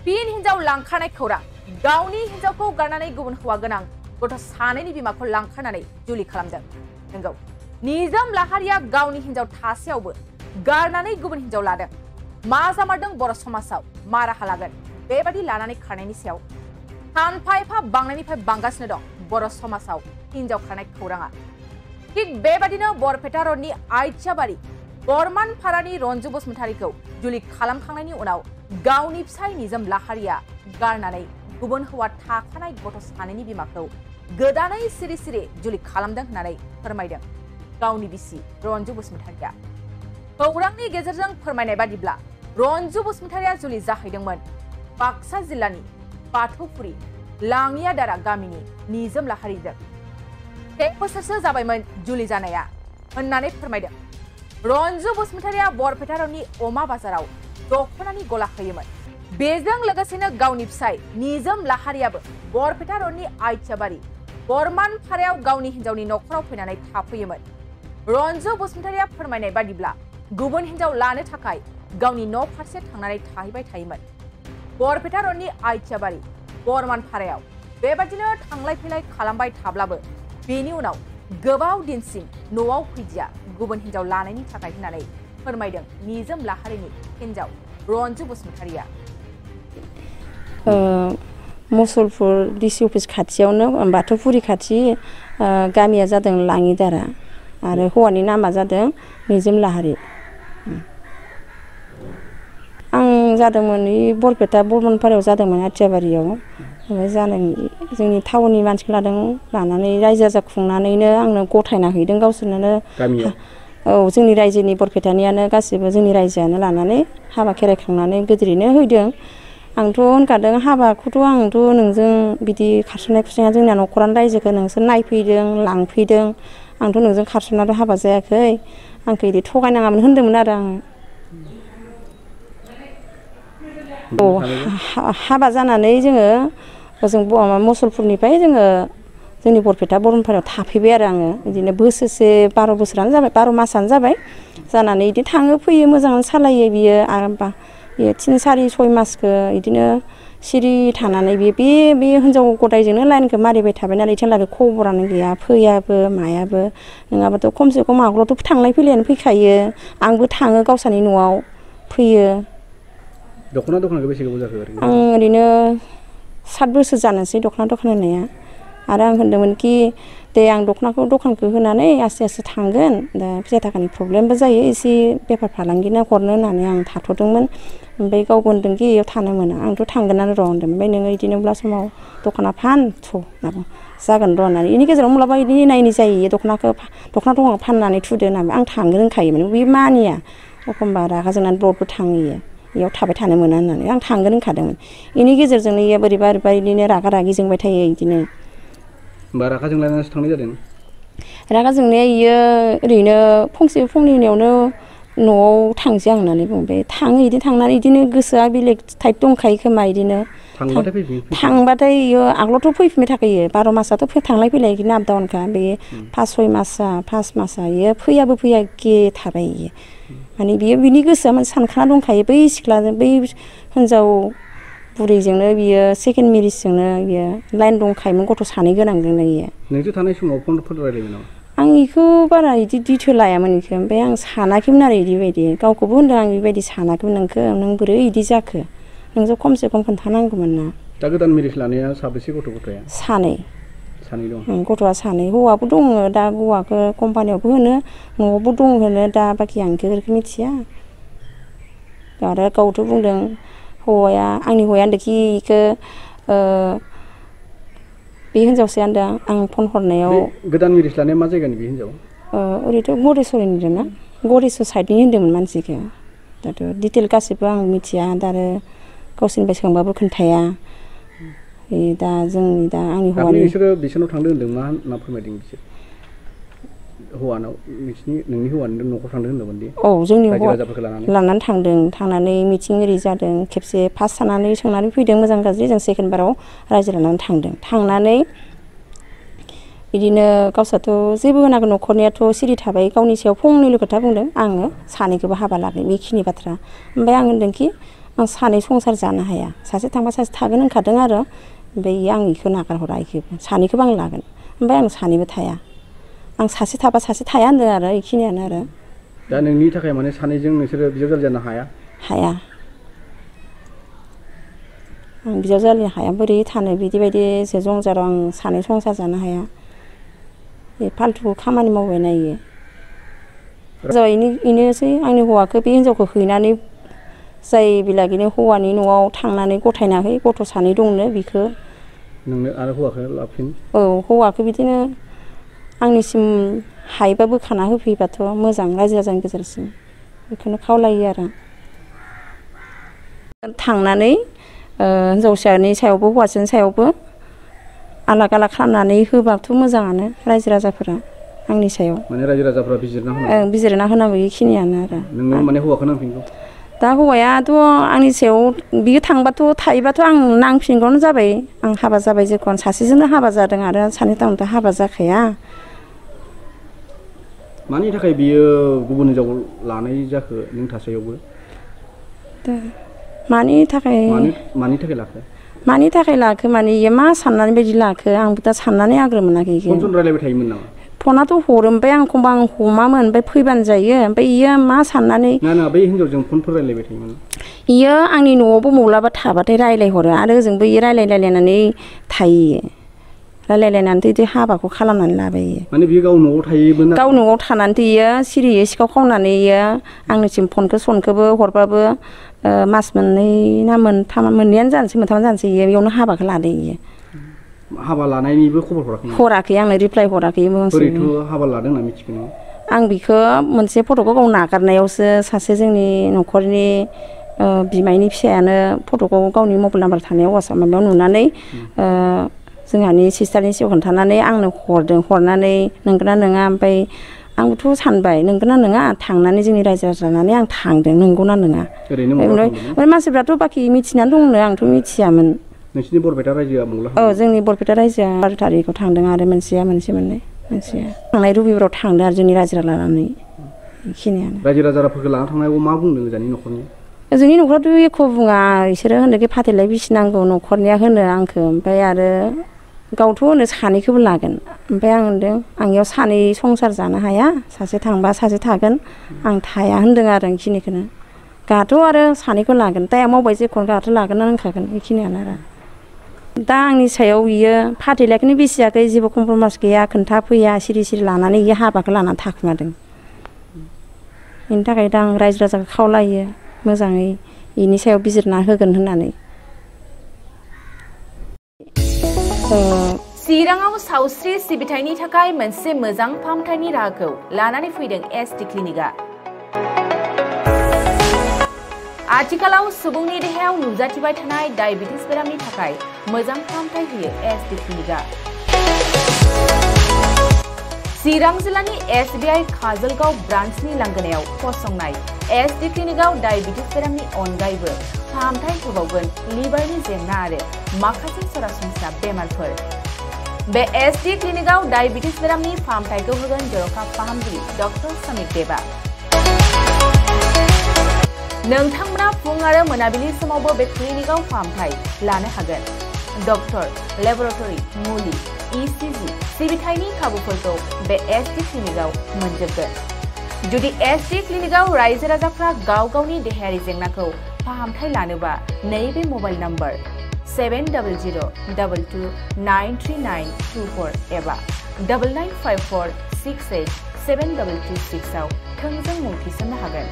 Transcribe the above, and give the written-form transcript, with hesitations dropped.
फिन हिन्जाव लांखानाय खौरां गावनि हिन्जावखौ गारनानै गुबुन हौवा गोनां गथ' सानैनि बिमाखौ लांखानानै जुलि खालामदों। नंगौ निजोम लाहारिया गावनि हिन्जाव थासेयावबो गारनानै गुबुन हिन्जाव लादों। मा जामारदों बर' समाजाव मा राहा लागोन बेबादि लानानै खारनायनि सायाव सानफा एफा बांनायनिफ्राय बांगासिनो दं बर' समाजाव हिन्जाव खारनाय खौराङा। थिग बेबादिनो बरपेटा रडनि आइथियाबारि बरमानपारानि रन्जु बसुमतारीखौ जुलि खालामखांनायनि उनाव गावनि फिसाय निजोम लाहारिया गारनानै गुबुन हौवा थाखानाय गथ' सानैनि बिमाखौ गोदानै सिरि सिरि जुलि खालामदों होननानै फोरमायदों गावनि बिसि रन्जु बसुमतारीया। खौरांनि गेजेरजों फोरमायनाय बादिब्ला रन्जु बसुमतारीया जुलि जाहैदोंमोन बाक्सा जिल्लानि बाथौफुरि लाङियादारा गामिनि निजोम लाहारिजों। 1 बोसोरसो जाबायमोन जुलि जानाया होननानै फोरमायदों। रन्जु बसुमतारीया बरपेटा रडनि अमा बाजाराव दखनानि गला होयोमोन। बेजों लोगोसेनो गावनि फिसाय निजोम लाहारियाबो बरपेटा रडनि आइथियाबारि बरमानपारायाव गावनि हिन्जावनि न'खराव फैनानै थाफैयोमोन। रन्जु बसुमतारीया फोरमायनाय बादिब्ला गुबुन हिन्जाव लानो थाखाय गावनि न' फारसे थांनानै थाहैबाय थायोमोन। बरपेटा रडनि आइथियाबारि बरमानपारायाव बेबादिनो थांलाय फैलाय खालामबाय थाब्लाबो बेनि उनाव गोबाव दिनसिम न'आव फैदिया गुबुन हिन्जाव लानायनि थाखाय होननानै फोरमायदों निजोम लाहारिनि हिन्जाव रन्जु बसुमतारीया। मुसलपुर डिसि अफिस खाथियावनो बाथौफुरि खाथि गामिया जादों लाङिदारा आरो हौवानि नामा जादों निजोम लाहारि। आं जादोंमोन बरपेटा बरमानपारायाव जादोंमोन आथियाबारियाव। ओमफ्राय जानायनि जोंनि टाउननि मानसिखौ लानानै रायजो राजा खुंनानैनो आंनो गथायना हैदों गावसोरनो। औ जोंनि रायजोनि बरपेटानियानो गासिबो जोंनि रायजोआनो लानानै हाबा खेराइखांनानै गोदिरैनो हैदों। आंथ' होनखादों हाबाखौथ' आंथ' नोंजों बिदि खारसननाय खुरसननाया जोंना न'खरानो रायजोखौ नोंसोर नायफैदों लांफैदों आंथ' नोंजों खारसननाथ' हाबा जायाखै आंखौ बिदि थगायनाङामोन होन्दोंमोन आरो आं। औ हाबा जानानै जोङो ओजों मुसलपुरनिफ्राय जोङो जोंनि बरपेटा बरमानपारायाव थाफैबाय आरो आङो बिदिनो बोसोरसे 12 बोसोरानो जाबाय 12 मासानो जाबाय जानानै बिदिनो थाङो फैयो मोजाङानो सालायो बियो। आरो बियो 3, 4, 6 मासखौ बिदिनो सिरि थानानै बे हिन्जाव गदायजोंनो लाइनखौ मारिबाय थाबाय नालाय इथिंलागै खबरानो गैया फैयाबो मायाबो नङाबाथ' खमसे खम आगोलावथ' थांलाय फैलायानो फैखायो। आंबो थाङो गावसानि न'आव फैयो। दख'नाखौ बेसे गोबाव जाखो ओरैनो? आं ओरैनो 7 बोसोर जानोसै दख'ना होनाया। आरो आं होनदोंमोनखि दे आं दखानखौ होनानै आस्ते आस्ते थांगोन दा फैसा थाखानि प्रब्लेमबो जायो एसे बेफार फालांगिनो हरनो होननानै आं थाथ'दोंमोन। ओमफ्राय गावबो होनदोंखि इयाव थानो मोना आंथ' थांगोनानो र' होनदों। ओमफ्राय नोङो बिदिनोब्ला समाव दखाना जागोन र' होननानै बेनि गेजेराव माब्लाबा बिदि नायनाय जायो दख'ना फाननानै थुदो होननानै आं थांनो रोंखायोमोन। बे मानिया एखमबा रागा जोंनानै ब्लदबो थाङो इयाव थाबाय थानो मोना होननानै आं थांगोन होनखादोंमोन। बेनि गेजेरजोंनो इयो बोरैबा बिदिनो रागा रागि जोंबाय थायो बिदिनो। होमबा रागा जोंलायनानैसो थांनाय जादों? रागा जोंनाया इयो ओरैनो फंसे फंनै उनावनो न'आव थांसै आं होननानै बुंबाय थाङो बिदिनो थांनानै बिदिनो गोसोआ बेलेग टाइप दंखायो खोमा बिदिनो थांबाथाय इयो आगोलावथ' फैफिनबाय थाखायो 12 मासाथ' थांलाय फैलाय बिदिनो आप डाउनखा बे 5-6 मासा इयो फैयाबो फैया एखे थाबाय इयो। माने बिनि गोसोआ माने सानखाना दंखायो बै सिख्लाजों बै हिन्जाव बुरैजोंनो बियो सेकेन्ड मेरिजजोंनो बियो लाइन दंखायोमोन गथ' सानै गोनांजोंनो इयो। नोंसोर थानाय समाव फनफोर रायलायोमोन नामा? आं बेखौ बारा बिदि दिथो लायामोन बेखौ। ओमफ्राय आं सानाखैमोन आरो बिदि गावखौबो होनदों आं बेबायदि सानाखैमोन नों बोरै बिदि जाखो नोंजों खमसे खम खोन्थानांगौमोन ना। दा गोदान मेरिज लानाया साबेसे गथ'या? सानै दं। गथ'आ सानै हौवाबो दङ दा हौवाखौ कम्पानियावबो होनो न'आवबो दं होनो दा बाखि आं बेखौ मिथिया। आरो गावथ' बुंदों आंनि हौवाया होनदोंखि बेखौ बे हिन्जावसाया होनदों आं फन हरनायाव गोदान मेरिज लानाया मा जायगानि बे हिन्जाव? ओरैथ' गरेस्वरनिनो ना गरेस्वर साइडनि होन्दोंमोन मानसिखौ। दाथ' डिटेल गासिबो आं मिथिया दा आरो गावसोरनिफ्राय सोंबाबो खोन्थाया। दा आंनि हौवानि बिसोरो बिसोरनाव थांदों होनदों मा फोरमायदों बिसोर? नोंनि हौवानि न'खराव थांदों होनदोंमोन दि? औ जोंनि हौवा लानानै थांनानै मिथिं ओरै जादों खेबसे फार्स्ट सोंनानै फैदों मोजां गाज्रि जों सेकेन्ड बाराव रायजो लानानै थांनानै बिदिनो गावस्राथ' जेबो होनाखै न'खरनियाथ' सिरि थाबाय गावनि सायाव फंनैल' खोथा बुंदों आङो सानैखौबो हाबा लागोन बेखिनि बाथ्रा। ओमफ्राय आं होनदोंखि आं सानै संसार जानो हाया सासे थांबा सासे थागोन होनखादों आरो ओमफ्राय आं इखौ नागारहरा इखौबो सानैखौबो आं लागोन ओमफ्राय आं सानैबो थाया आं सासे थाबा सासे थाया होनदों आरो इखिनियानो आरो दा नोंनि थाखाय माने सानैजों नोंसोरो बिजावजालि जानो हाया हाया आं बिजावजालि हाया बोरै थानो बिदि बायदि जंजाराव आं सानै संसार जानो हाया बे फाल्थु खामानि मावबाय नायो जाबाय इनोसै आंनि हौवाखौ बे हिनजावखौ हैनानै जाय बेलागिनो हौवानि न'आव थांनानै गथायना है गथ' सानै दंनो बिखौ नोंनो आरो हौवाखौ लाफिन औ हौवाखौ बिदिनो आंनिसिम हायोबा बोखाना होफैबाथ' मोजां रायजो राजानि गेजेरसिम बेखौनो खावलायो आरो थांनानै हिनजावसानि सायावबो हौवासानि सायावबो आलाग आलाग खालामनानै होबाथ' मोजाङानो रायजो राजाफोरा आंनि सायाव माने रायजो राजाफोरा बिजिरना होनांगौ बेखिनियानो आरो नोङो माने हौवाखौ नांफिनगौ दा हौवायाथ' आंनि सायाव बियो थांबाथ' थायोबाथ' आं नांफिनगौनो जाबाय आं हाबा जाबाय जेखन सासेजोंनो हाबा जादों आरो सानै टाउनथ' हाबा जाखाया मानि थाखाय बियो गुबुन हिनजाव लानाय जाखो नों थासायावबो मानि थाखाय लाखो माने इयो मा साननानै बायदि लाखो आंबो दा साननानै आग्रो मोनाखै फन रायलायबाय थायोमोन नामा फनाथ' हरो ओमफ्राय आं एखमबा आं हमामोन ओमफ्राय फैबानो जायो ओमफ्राय इयो मा साननानै ना बै हिनजावजों फनफोर रायलायबाय थायोमोन इयो आंनि न'आवबो मब्लाबा थाबाथाय रायलायहरो आरो ओजोंबो इयो रायलायलायनानै थायो रायलायलायनानै इदि हाबाखौ खालामनानै लाबाय इयो माने बियो गाव न'आव थायोमोन गाव न'आव थानानै इयो सिरियै सिखाव खावनानै इयो आंनिसिम फनखौबो हरबाबो मास मोननै ना मोननैयानो जानोसै मोनथामानो जानोसै इयो बेयावनो हाबाखौ लादों इयो हाबा लानायनिबो खबर हराखै आंनो रिप्लाय हराखै ओरैथ' हाबा लादों होनना मिथिगौ आं बिखौ मोनसे फट'खौ गाव नागारनायावसो सासे जोंनि न'खरनि बिमायनि फिसायानो फट'खौ गावनि मबाइल नाम्बार थानायाव वाट्सएप माबायाव नुनानै जोंहानि सिस्टारनि सिगाङाव खोन्थानानै आंनो हरनानै नंगौना नङा ओमफ्राय आंबोथ' सानबाय नंगौना नङा थांनानै जोंनि रायजो राजानानै आं थांदों नंगौना नङा ओमफ्राय मानसिफ्राथ' बाखि मिथिनानै दंनो आंथ' मिथियामोन नोंसिनि बरपेटा रायजोआ औ जोंनि बरपेटा रायजोआ 12 थारिखआव थांदों आरो मोनसेया थांनाय रबिबाराव थांदों आरो जोंनि रायजो लानानै बेखिनियानो रायजो राजाफोरखौ लाना थांनायाव मा बुंदों गोजाननि न'खरनि जोंनि न'खराथ' एख' बुङा बिसोरो होनो फाथैलाय बिसिनांगौ न'खरनिया होनो आंखौ ओमफ्राय आरो गावथ' होनो सानैखौबो लागोन ओमफ्राय आं होनदों आं इयाव सानै संसार जानो हाया सासे थांबा सासे थागोन आं थाया होनदों आरो बेखिनिखौनो गाथ' आरो सानैखौ लागोन दाया मावबाय जेखौनो गाथ' लागोन होनखागोन बेखिनियानो आरो दा आंनि सायाव इयो फाथैलायखौनो बिसियाखै जेबो कमप्रमाइस गैया खोन्थाफैया सिरि लानानै इयो हाबाखौ लानानै थाखुमादों बेनि थाखाय दा आं रायजो राजाखौ खावलायो मोजाङै बेनि सायाव बिजिरना होगोन होननानै चिराङाव सावस्रि सिबिथायनि थाखाय मोनसे मोजां फाहामथायनि राहाखौ लानानै फैदों एसडि क्लिनिकआ आथिखालाव सुबुंनि देहायाव नुजाथिबाय थानाय डायबिटिस बेरामनि थाखाय मोजां फाहामथाय होयो एसडि क्लिनिकआ चिरां जिल्लानि एसबिआइ काजलगाव ब्रान्चनि लांगोनायाव फसंनाय एसडि क्लिनिकआव डायबिटिस बेरामनि अनगायैबो फाहामथाय होबावगोन लिभारनि जेंना आरो माखासे सरासनस्रा बेमारफोर बे एसडि क्लिनिकआव डायबिटिस बेरामनि फाहामथायखौ होगोन जर'खा फाहामगिरि डक्टर समित देबा नोंथांमोना फुं आरो मोनाबिलि समावबो बे क्लिनिकआव फाहामथाय लानो हागोन डक्टर लेबरेटरि मुलि इसिजि सिबिथायनि खाबुफोरखौ बे एसडि क्लिनिकआव मोनजोबगोन जुदि एसडि क्लिनिकआव रायजो राजाफ्रा गाव गावनि देहायारि जेंनाखौ फाहामथाय लानोबा नैबे मबाइल नम्बर 7002293924 एबा 9954687226 आव थोंजों मुं थिसननो हागोन।